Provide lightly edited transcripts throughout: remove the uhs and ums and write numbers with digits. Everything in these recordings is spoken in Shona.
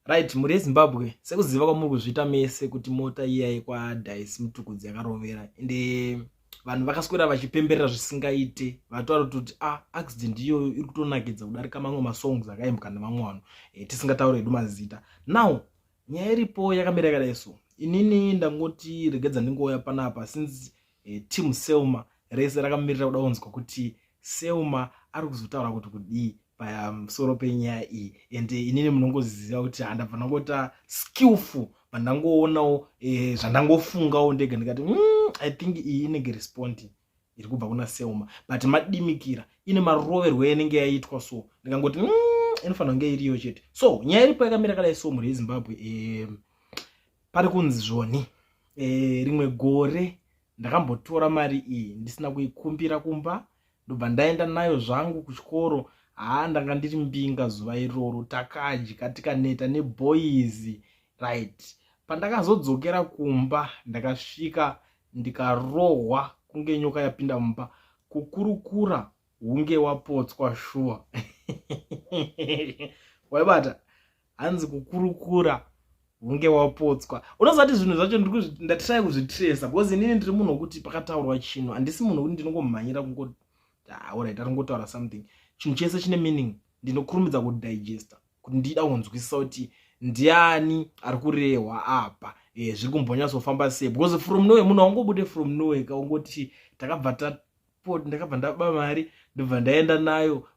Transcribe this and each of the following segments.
Right, mhuri yeZimbabwe, sekuziva kwamuri kuzviita mese kuti mota iya yekwaDice Mutukudzi yakarovera, ende vanhu vakaswera vachipemberera zvisingaite, vataura kuti ah, accident iyoyo iri kutonakidza kudarika mamwe masongs akaimbwa nevamwe vanhu, tisingatauri hedu mazita. Now nyaya iripo yakamira yakadai. So inini ndangoti regedza ndingouya panapa since team Selma rese rakamirira kuda kunzwa kuti Selma ari kuzotaura kuti kudii pamusoro penyaya iyi. And inini munongoziva kuti handabva ndangota skillful, pandangoonawo zvandangofungawo ndega, ndikati, I think iyi inenge respond iri kubva kuna Selma, but madimikira ine maroverwo inenge yaitwa." So ndikangoti, inofanira kunge iriyo chete." So nyaya iripo yakamira kadai. So mhuri yeZimbabwe, pari kunzi zvoni rimwe gore ndakambotora mari iyi ndisina kuikumbira kumba, ndobva ndaenda nayo zvangu kuchikoro. Haa, ndanga ndiri mbinga zuva iroro, takadya tikaneta neboys. Right, pandakazodzokera kumba ndakasvika ndikarohwa kunge nyoka yapinda mumba, kukurukura hunge wapotswa. Shuwa, waibata, hanzi kukurukura hunge wapotswa. Unozati zvinhu zvacho ndatry kuzvitracer, because inini ndiri munhu wekuti pakataurwa chinhu, handisi munhu wekuti ndinongomhanyira kungo, "Ah, alright, aringotaura something." Chinhu chese chine meaning ndinokurumidza kudigesta kuti ndida kunzwisisa kuti ndiani ari kurehwa apa, zviri kumbonyatsofamba sei, because from nowhere munhu aungobude from nowhere kaungoti takabva ndakabva ndaba mari, ndobva ndaenda nayo,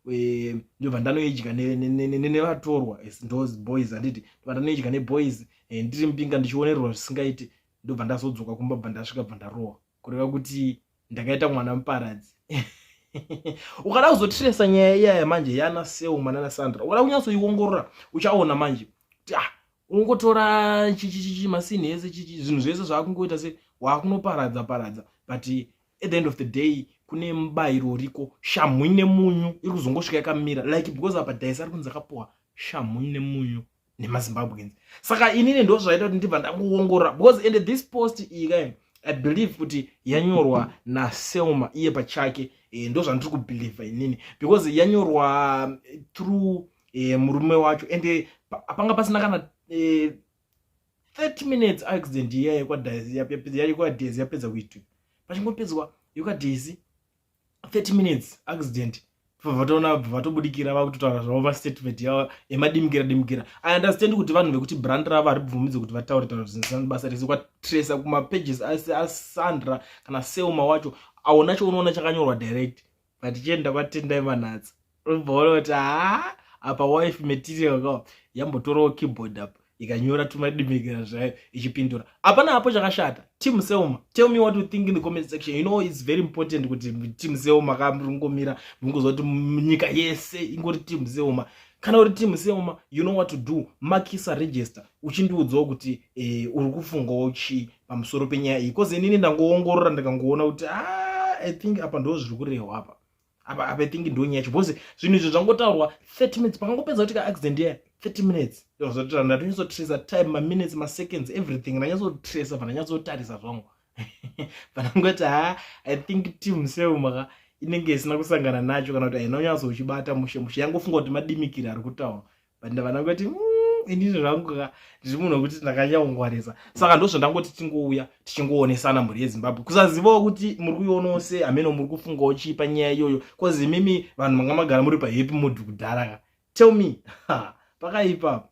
ndobva ndanoidya nevatorwa, ndo boys, handiti? Ndobva ndanoidya neboys, ndiri mbinga, ndichionererwa zvisingaiti, ndobva ndazodzoka kumba, bva ndasvika, bva ndarohwa, kureva kuti ndakaita mwana muparadzi. Ukada kuzotracer nyaya iyaya manje yana Selma nana Sandra, ukada kunyatsoiongorora, uchaona manje kuti ah, ungotora chichichichi masini ese, chichi zvinhu zvese zvaakungoita se waakunoparadza paradza, but at the end of the day kune mubayiro uriko. Shamhu nemunyu iri kuzongosvika yakamira like, because apa Daisi ari kunzi akapuwa shamhu nemunyu nemaZimbabweans. Saka inini ndo zvaita kuti ndibva ndangoongorora, because and this post iyi kai, I believe kuti yanyorwa naSelma iye pachake. Ndo zvandiri kubelieva inini, because yanyorwa through murume wacho, and panga pasina kana 30 minutes accident iya yekwaDaisy yapedza kuitika. Pachingopedzwa yekwaDaisy, 30 minutes accident, vatoona vatobudikira vakutotaura zvavo mastatement yavo emadimikira dimikira. I understand kuti vanhu vekuti brand ravo haribvumidzi kuti vataure taura zvisina basa rese. Kwatracer kumapages aSandra kana Selma wacho, aona chaunoona chakanyorwa direct, but chienda kwaTendai Manatsa, ubvaona kuti haa, apa wife material ka yambotorawo keyboard apa ikanyora tumadimikira zvayo ichipindura. Hapana hapo chakashata. Team Selma, tell me what you think in the comment section. You know it's very important kuti team Selma kamungomira, mungozwa kuti nyika yese ingori team Selma. Kana uri team Selma, you know what to do. Makisa register uchindiudzawo kuti uri kufungawo chii pamusoro penyaya iyi, because inini ndangoongorora, ndikangoona kuti ah, I think apa ndo zviri kurehwa apa apa apa. I think ndo nyaya yacho, because zvinhu izvi zvangotaurwa 30 minutes pakangopedza kuti kaaccident iya, 30 minutes. Ndatonyatsotracer time, maminutes, maseconds, everything ndanyatsotracer, pandanyatsotarisa zvangu, panangoti ha, I think team Selma ka inenge isina kusangana nacho, kana kuti haina kunyatsochibata mushe mushe, yangofunga kuti madimikira ari kutaura, but ndava ndangoti, inini zvangu ka ndiri munhu wekuti ndakanyangwarisa." Saka ndo zvandangoti tingouya tichingoonesana, mhuri yeZimbabwe, kusazivawo kuti muri kuionawo sei, hameno muri kufungawo chii panyaya iyoyo, cause imimi vanhu manga magara muri pahappy mood kudhara ka. Tell me, pakaipa.